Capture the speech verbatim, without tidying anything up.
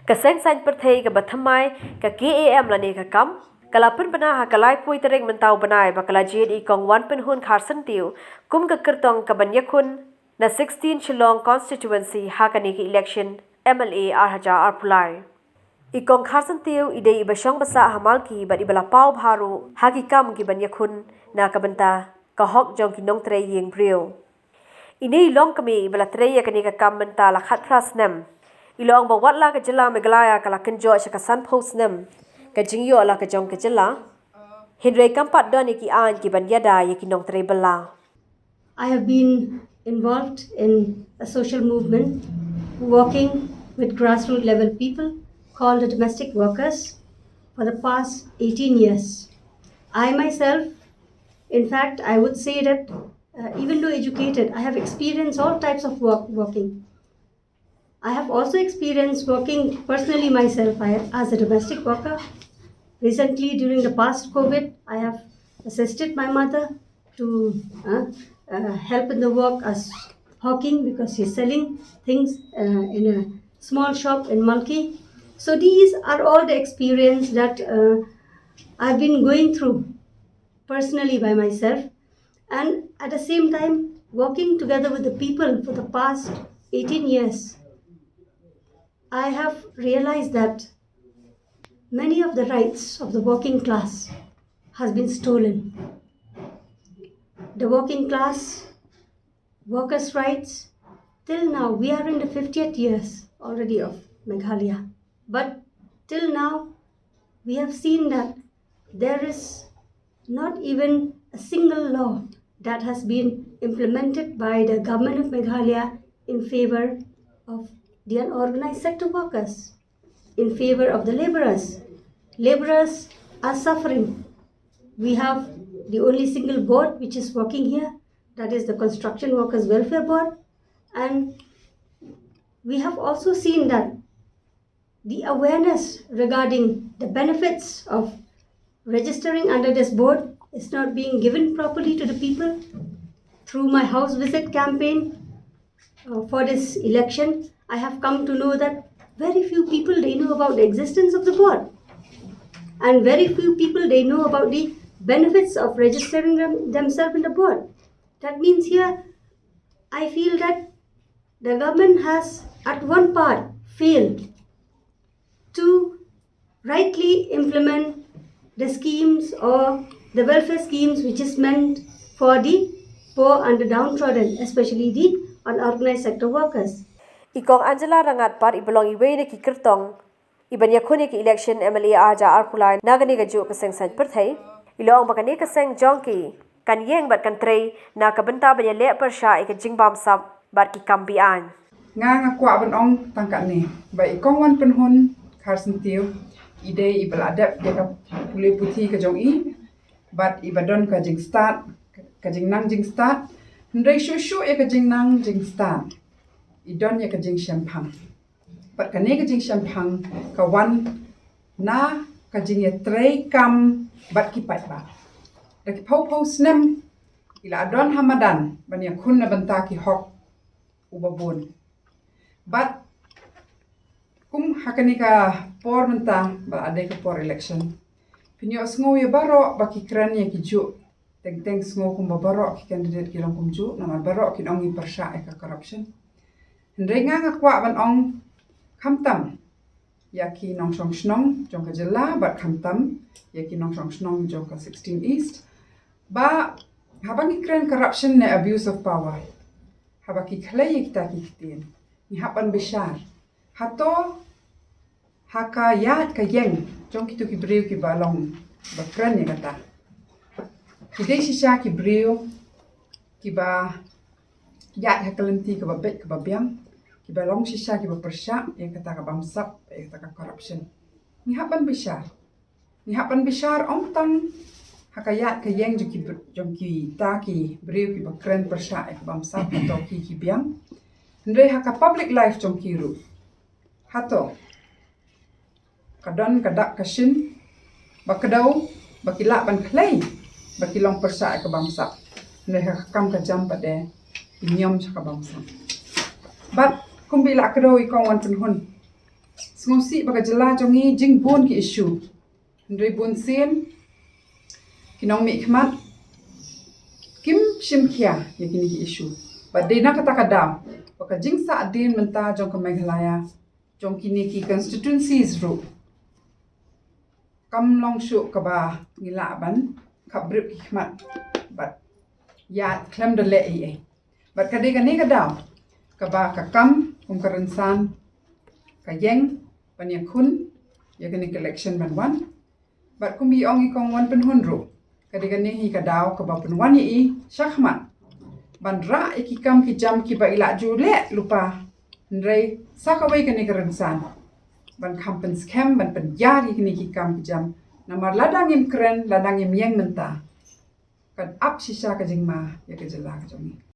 Ka seng saiñ pyrthei kaba thymmai, ka K A M lane ka KAM, ka la pynbna ha ka laiphew tarik mynta u bnai ba ka la jied i Kong Wanpynhun Kharsyntiew kum ka kyrtong kaban ïakhun na sixteen Shillong constituency ha kane ka election M L A ar hajar arphew lai. I Kong Kharsyntiew i dei iba shong ba sah ha Malki bad iba la paw bha ruh ha ki kam kiban ïakhun na ka bynta ka hok jong ki nongtrei ïing briew. Ine i longkmie iba la trei ïa kane ka kam mynta la khatphra snem. I la ong ba wat la ka jylla Meghalaya ka la kynjoh sha ka sanphew snem ka jingïoh la ka jong ka jylla, hynrei kam pat don ïa ki aiñ kiban ïada ïa ki nongtrei bylla. I have been involved in a social movement working with grassroots level people called the domestic workers for the past eighteen years. I myself, in fact, I would say that, uh, even though educated, I have experienced all types of work working. I have also experienced working personally myself, I, as a domestic worker. Recently, during the past COVID, I have assisted my mother to, uh, uh, help in the work as hawking because she's selling things, uh, in a small shop in Malki. So these are all the experience that, uh, I've been going through personally by myself, and at the same time working together with the people for the past eighteen years, I have realized that many of the rights of the working class has been stolen. The working class, workers' rights, till now, we are in the fiftieth years already of Meghalaya. But till now, we have seen that there is not even a single law that has been implemented by the government of Meghalaya in favor of the unorganized sector workers, in favor of the laborers. Laborers are suffering. We have the only single board which is working here, that is the Construction Workers Welfare Board, and we have also seen that the awareness regarding the benefits of registering under this board is not being given properly to the people. Through my house visit campaign, uh, for this election, I have come to know that very few people, they know about the existence of the board, and very few people, they know about the benefits of registering them, themselves in the board. That means here, I feel that the government has at one part failed to rightly implement the schemes or the welfare schemes which is meant for the poor and the downtrodden, especially the unorganized sector workers. I Kong Angela Rangat pat iba long iwei na ki kyrtong iban ïakhun ïa ka election M L A ar hajar arphew lai na kane kajuh ka seng saiñ pyrthei, i la ong ba kane ka seng jong ki kan ïeng bad kan trei na ka bynta ban ïaleh pyrshah ïa ka jingbamsap bad ki kam be-aiñ. Nga nga kwah ban ong tang katne ba i Kong Wanpynhun Kharsyntiew i dei iba la dep ïa ka pule puthi ka jong i bad iba don ka jingstad, ka jingnang jingstad. Hynrei shuh shuh ïa ka jingnang jingstad i don ïa ka jingshemphang. Bad kane ka jingshemphang ka wan na ka jingïatreikam bad ki paidbah. Da ki phew phew snem i la don ha madan ban ïakhun na bynta ki hok uba bun. Bad kum ha kane ka por mynta ba la dei ka por election, phin ïohsngew ïa baroh ba ki kren ïa ki juh. Teng teng sngew kumba baroh ki candidate ki long kumjuh, namar baroh kin ong ngi pyrshah ïa ka corruption. Hynrei nga nga kwah ban ong khamtam ïa ki nongshong shnong jong ka jylla bad khamtam ïa ki nongshong shnong jong ka sixteen East ba haba ngi kren corruption ne abuse of power, haba ki khlei ïa kita ki ktien, ngi hap ban bishar. Hato ha ka ïaid ka ïeng jong kito ki briew kiba long ba kren ïa kata, ki dei shisha ki briew kiba ïaid ha ka lynti kaba beit kaba biang, kiba long shisha kiba pyrshah ïa kata ka bamsap, ïa kata ka corruption? Ngi hap ban bishar. Ngi hap ban bishar ym tang ha ka ïaid ka ïeng jong ki br-, jong kita ki briew kiba kren pyrshah ïa ka bamsap, hato ki ki biang. Hynrei ha ka public life jong ki ruh, hato ka don ka dak ka shin ba kdew ba ki lah ban khlei ba ki long pyrshah ïa ka bamsap? Hynrei ha ka kam ka jam pat de ki niam sha ka bamsap. Bad kumba i la kdew i Kong Wanpynhun, Sngewsih ba ka jylla jong ngi jingbun ki issue. Hynrei bun sien ki nongmihkhmat kim shim khia ïa kine ki issue. Bad dei na kata ka daw ba ka jingsahdien mynta jong ka Meghalaya, jong kine ki constituencies ruh, kam long shuh kaba ngi lah ban khapbrip ki khmat bad ïa khlem da leh ei ei. Bad ka dei kane ka daw kaba ka kam kum ka rynsan ka ïeng ban ïakhun ïa kane ka election ban wan. Bad kum i ong i kong Wanpynhun ruh, ka dei kane hi ka daw kaba pynwan ïa i shakhmat ban rah ïa ki kam ki jam kiba i la ju leh lypa. Hynrei sa kawei kane ka rynsan ban kham pynskhem, ban pynïar ïa kine ki kam ki jam. Namar lada ngim kren, lada ngim ïeng mynta, kan ap shisha ka jingma ïa ka jylla ka jong ngi.